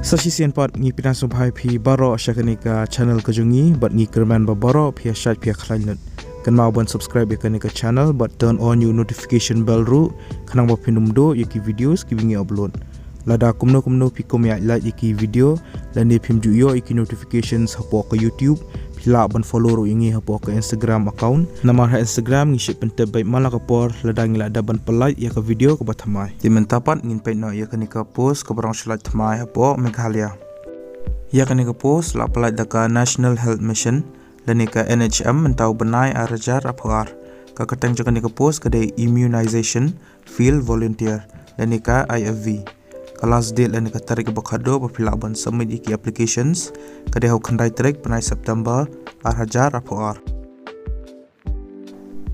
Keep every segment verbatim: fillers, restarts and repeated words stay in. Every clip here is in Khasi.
Sa shisien pat ngi pyndonkam sngewbha ïa phi baroh sha kane ka channel ka jong ngi, bad ngi kyrmen ba baroh phi ïa shait phi ïa khlaiñ lut. Kynmaw ban subscribe ïa kane ka channel bad turn on ïa u notification bell ruh, khnang ba phin ym duh ïa ki videos kiba ngi upload. Lada kumno kumno phi kum ïa like ïa ki video lane phim ju ïoh ïa ki notifications hapoh ka YouTube, phi lah ban follow ruh ïa ngi hapoh ka Instagram account. Namar ha Instagram ngi shait pyntip beit man la ka por lada ngi la dep ban pynlait ïa ka video kaba thymmai. Te mynta pat ngin peit noh ïa kane ka post kaba rong shu lait thymmai hapoh Meghalaya. Ïa kane ka post la pynlait da ka National Health Mission lane ka N H M mynta u bnai ar hajar arphew ar. Ka kyrteng jong kane ka post ka dei Immunization Field Volunteer lane ka I F V. Ka last date lane ka tarik ba khadduh ba phi lah ban submit ïa ki applications ka dei ha u khyndai tarik bnai September ar hajar arphew ar.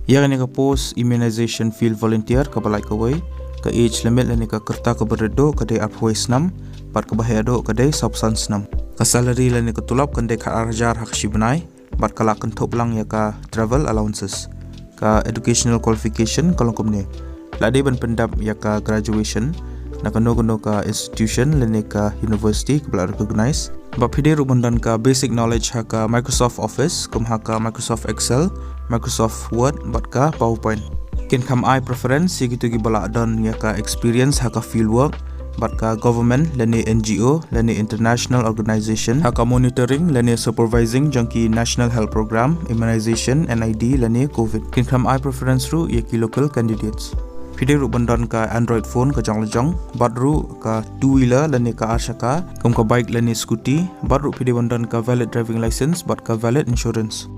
Ïa kane ka post Immunization Field Volunteer kaba lait kawei, ka age limit lane ka rta kaba rit duh ka dei arphew wei snem, bad kaba heh duh ka dei sawphew san snem. Ka salary lane ka tulop kan dei khat ar hajar ha ka shi bnai, bad ka la kynthup lang ïa ka travel allowances. Ka educational qualification ka long kumne. La dei ban pyndep ïa ka graduation na kano kano ka institution lane ka university kaba la recognize. Bad phi dei ruh ban don ka basic knowledge ha ka Microsoft Office, kum ha ka Microsoft Excel, Microsoft Word bad ka PowerPoint. Kin kham ai preference ïa kito kiba la don ïa ka experience ha ka field work bad ka government lane N G O lane international organization ha ka monitoring lane supervising jong ki National Health Program, immunization, N I D lane COVID. Kin kham ai preference ruh ïa ki local candidates. Phi dei ruh ban don ka Android phone ka jong la jong, bad ruh ka two wheeler lane ka ar shaka, kum ka bike lane scooty, bad ruh phi dei ban don ka valid driving license bad ka valid insurance.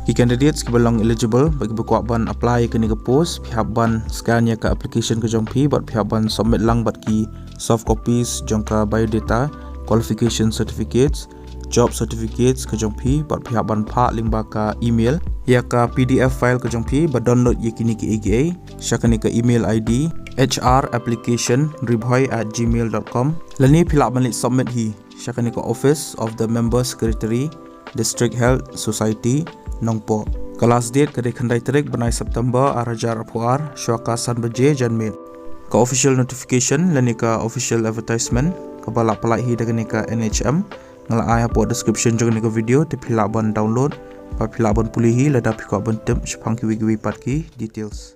Ki candidates kiba long eligible bad kiba kwah ban apply ïa kane ka post, phi hap ban scan ïa ka application ka jong phi bad phi hap ban submit lang bad ki soft copies jong ka biodata, qualification certificates, job certificates ka jong phi, bad phi hap ban phah lyngba ka email ïa ka P D F file ka jong phi ba download ïa kine kiei kiei sha kane ka email I D H R application ribhoi at gmail dot com. Lane phi lah ban leit submit hi sha kane ka Office of the Member Secretary, District Health Society, Nongpoh. Ka last date ka dei khyndai tarik bnai September ar hajar arphew ar, shwa ka san baje janmiet. Ka official notification lane ka official advertisement kaba la pynlait hi da kane ka N H M nga la ai hapoh description jong kane ka video, te phi lah ban download bad phi lah ban pule hi lada phi kwah ban tip shaphang kiwei kiwei pat ki details.